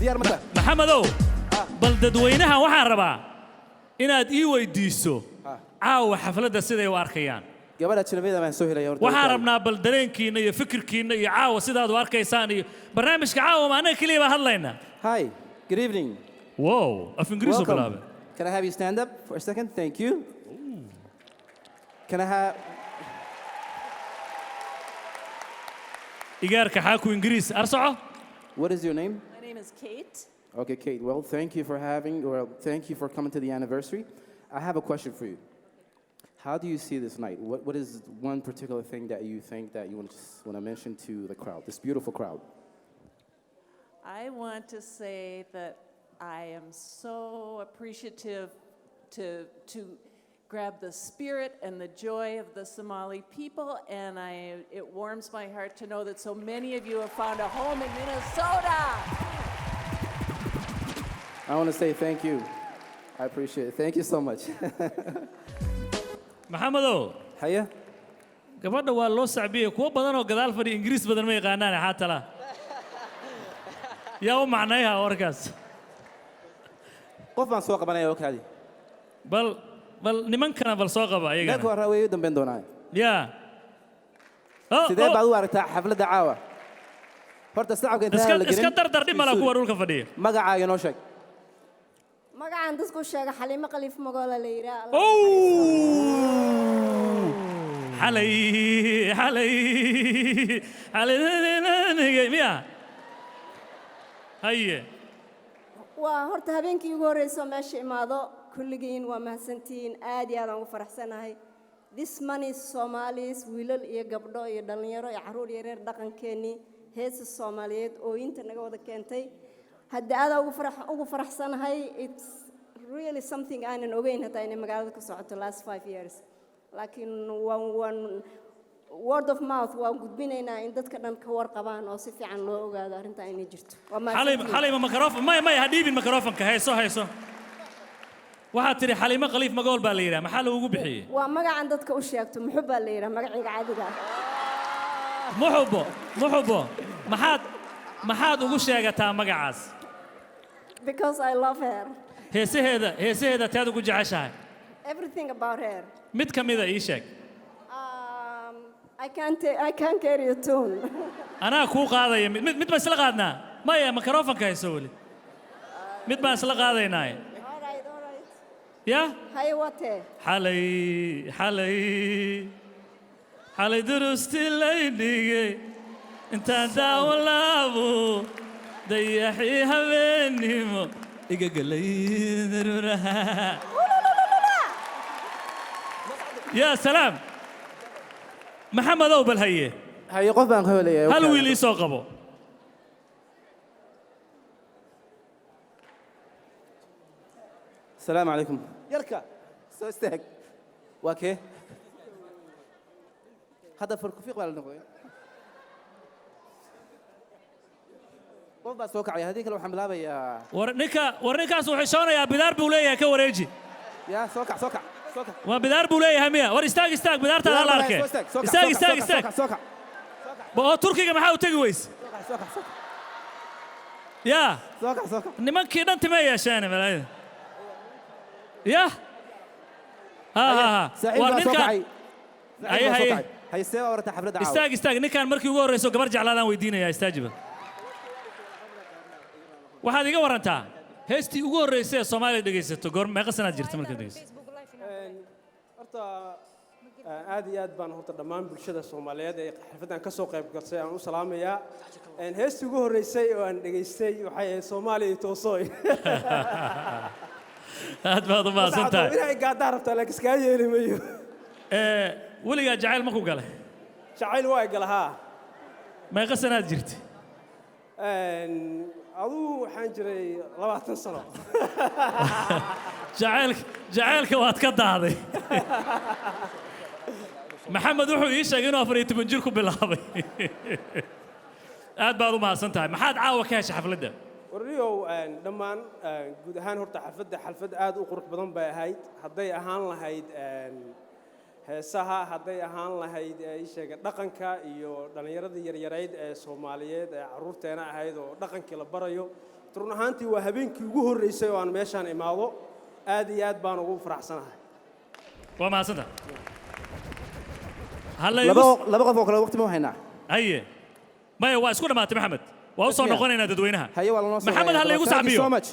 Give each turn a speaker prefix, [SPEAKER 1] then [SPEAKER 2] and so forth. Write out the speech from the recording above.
[SPEAKER 1] Diyaar ma tahay?
[SPEAKER 2] Maxamedow, bal dadweynaha waxaan rabaa inaad ii weydiiso caawa xafladda siday u arkayaan.
[SPEAKER 1] Gabadha ajnabiyada baan soo helaya horta.
[SPEAKER 2] Waxaan rabnaa bal dareenkiinna iyo fikirkiinna iyo caawa sidaad u arkaysaan iyo barnaamijka caawa. Ma annaga keliya baa hadlaynaa?
[SPEAKER 1] Hi, good evening.
[SPEAKER 2] Wow, af Ingiriis u
[SPEAKER 1] Welcome.
[SPEAKER 2] bilaabay.
[SPEAKER 1] Can I have you stand up for a second? Thank you. Can I have
[SPEAKER 2] Igaarka xaaku Ingiriis arsoco.
[SPEAKER 1] What is your name?
[SPEAKER 3] My name is Kate.
[SPEAKER 1] Okay, Kate. Well, thank you for having, or thank you for coming to the anniversary. I have a question for you. How do you see this night? What is one particular thing that you think that you want to just want to mention to the crowd, this beautiful crowd?
[SPEAKER 3] I want to say that I am so appreciative to grab the spirit and the joy of the Somali people, and it warms my heart to know that so many of you have found a home in Minnesota.
[SPEAKER 1] I want to say thank you. I appreciate it. Thank you so much.
[SPEAKER 2] Maxamedow.
[SPEAKER 1] Haya.
[SPEAKER 2] Gabadha waa loo sacbiyey. Kuwo badan oo gadaal fadhiya Ingiriis badan ma yaqaanaan. Xaa tala yaa u macnayha warkaas?
[SPEAKER 1] Qof baan soo qabanaya oo kaadi.
[SPEAKER 2] Bal nimankana bal soo qaba
[SPEAKER 1] Ninka
[SPEAKER 2] ayagana.
[SPEAKER 1] Waa way u dambeyn doonaa.
[SPEAKER 2] Yaa. Oh,
[SPEAKER 1] Sidee
[SPEAKER 2] oh.
[SPEAKER 1] baad u aragtaa xafladda caawa? Horta sacabka intaan
[SPEAKER 2] Iska
[SPEAKER 1] la gelin.
[SPEAKER 2] Iska dardar dhimala kuwa dhulka fadhiya.
[SPEAKER 1] Magacaaga noo sheeg.
[SPEAKER 4] Magacaan dadku sheega Xaliimo Khaliif Magoola la yidhaah.
[SPEAKER 2] Xalay xalay xalay miya? Haye.
[SPEAKER 4] Waa horta habeenkii ugu horreysoo meesha imaado. Kulligiin waa mahadsantihiin, aad iyo aad aan ugu faraxsanahay. This many Somalis, wiilal iyo gabdho iyo dhallinyaro iyo carruur iyo reer, dhaqankeennii, heesa Soomaaliyeed, ooyinta naga wada keentay. Hadda aad ugu farax ugu faraxsanahay. It's really something aanan ogeyn hataa inay magaalada ka socoto last 5 years, laakiin waan word of mouth waan gudbinaynaa in dadka dhan ka warqabaan oo si fiican loo ogaado arrintaa inay jirto. Waa
[SPEAKER 2] Xalay
[SPEAKER 4] mahadsantihiin.
[SPEAKER 2] Xalayma microphone maya maya, ha dhiibin microphone-ka. Hayso, hayso. Waxaad tidhi Xaliimo Khaliif Magool baa la yidhaha. Maxaa lagugu bixiyey?
[SPEAKER 4] Waa magacan dadka u sheegto. Muxub baa la yidhaha magacayga caadiga ah.
[SPEAKER 2] Muxubo, Muxubo, maxaad ugu sheegataa magacaas?
[SPEAKER 4] Because I love her.
[SPEAKER 2] Heesaheeda teed ugu jeceshahay?
[SPEAKER 4] Everything about her.
[SPEAKER 2] Mid ka mida ii sheeg.
[SPEAKER 4] I can't carry a tune.
[SPEAKER 2] Anaa kuu qaadaya. Mid baan isla qaadnaa. Maya, microphone-ka hayso weli. Mid baan isla qaadaynaa.
[SPEAKER 4] All right, all right.
[SPEAKER 2] Ya.
[SPEAKER 4] Haye, watee?
[SPEAKER 2] Xalay xalay xalay durusti laydhigay intaan daawo laabo, dayaxii habeennimo iga galay daruuraha. Yaa salaam! Maxamedow, bal haye.
[SPEAKER 1] Haye, qof baan ka helaya.
[SPEAKER 2] Hal wiil ii soo qabo.
[SPEAKER 1] Asalaamu calaykum. Yarka soo istaag. Waa kee? Hadda farkufiiq baa la noqday. Qof baa soo kacaya, haddii kale waxaan bilaabayaa.
[SPEAKER 2] War ninka, war ninkaas wuxuu xishoonayaa, bidaar buu leeyahay, ka wareeji.
[SPEAKER 1] Yaa soo kac, soo kac, soo kac.
[SPEAKER 2] Waa bidaar buu leeyahay miya? War istaag, istaag, bidaartaada la arkee.
[SPEAKER 1] Soo istaag, soo kac.
[SPEAKER 2] Istaag.
[SPEAKER 1] Soo kac.
[SPEAKER 2] Istaag.
[SPEAKER 1] Soo
[SPEAKER 2] Istaag.
[SPEAKER 1] kac, soo kac.
[SPEAKER 2] Oo Turkiga maxaa u tegi weyse?
[SPEAKER 1] Soo kac, soo kac, soo kac.
[SPEAKER 2] Yaa.
[SPEAKER 1] Soo kac, soo kac.
[SPEAKER 2] Nimankii dhan timay yeesheen malaayida. Ya, ha ha ha.
[SPEAKER 1] Saaxiib
[SPEAKER 2] War
[SPEAKER 1] baa soo
[SPEAKER 2] ninkaan
[SPEAKER 1] kacay.
[SPEAKER 2] Haye,
[SPEAKER 1] Saaxiib baa soo
[SPEAKER 2] haye.
[SPEAKER 1] kacay. Haye, see baa warata xafladda caawa?
[SPEAKER 2] Istaag, istaag. Ninkaan markii ugu horreyso gabar jeclaadaan weydiinayaa. Istaajiba. Waxaad iga warantaa heestii ugu horreysay ee Soomaaliya dhegaysato goor meeqa sanaad jirta markaad dhegaysato?
[SPEAKER 5] Horta aad iyo aad baan horta dhammaan bulshada Soomaaliyeed ee xafladdan ka soo qayb gashay aan u salaamayaa. Heestii ugu horreysay oo aan dhegaystay waxay ahayd Soomaaliya iyo Toosoy.
[SPEAKER 2] Aad baad u mahadsan tahay.
[SPEAKER 5] Inay gaadaa rabtaa, laakiin iskaa yeeli mayo.
[SPEAKER 2] Weligaa jacayl ma ku galay?
[SPEAKER 5] Jacayl waa gala, haa.
[SPEAKER 2] Meeqa sanaad jirtay?
[SPEAKER 5] Aduu waxaan jiray 20 sano.
[SPEAKER 2] Jacaylka waad ka daaday. Maxamed wuxuu ii sheegay inuu 14 jir ku bilaabay. Aad baad u mahadsan tahay. Maxaad caawa ka heshay xafladda?
[SPEAKER 5] Warriyow, dhammaan guud ahaan horta xafladda xaflad aad u qurux badan bay ahayd. Hadday ahaan lahayd heesaha, hadday ahaan lahayd ii sheega dhaqanka iyo dhallinyaradii yaryarayd ee Soomaaliyeed ee carruurteena ahayd oo dhaqankii la barayo. Run ahaantii waa habeenkii ugu horreysay oo aan meeshaan imaado. Aad iyo aad baan ugu faraxsanahay.
[SPEAKER 2] Waa mahadsanta. Halla igu
[SPEAKER 1] Laba qof oo kale waqti ma haynaa?
[SPEAKER 2] Haye, maya, waa isku dhammaatay. Maxamed, waa u soo
[SPEAKER 1] Miya?
[SPEAKER 2] noqonaynaa dadweynaha.
[SPEAKER 1] Haye, waa lanoo soo
[SPEAKER 2] Maxamed,
[SPEAKER 1] hayaa.
[SPEAKER 2] ha laygu
[SPEAKER 1] Thank you
[SPEAKER 2] sacbiyo.
[SPEAKER 1] so much.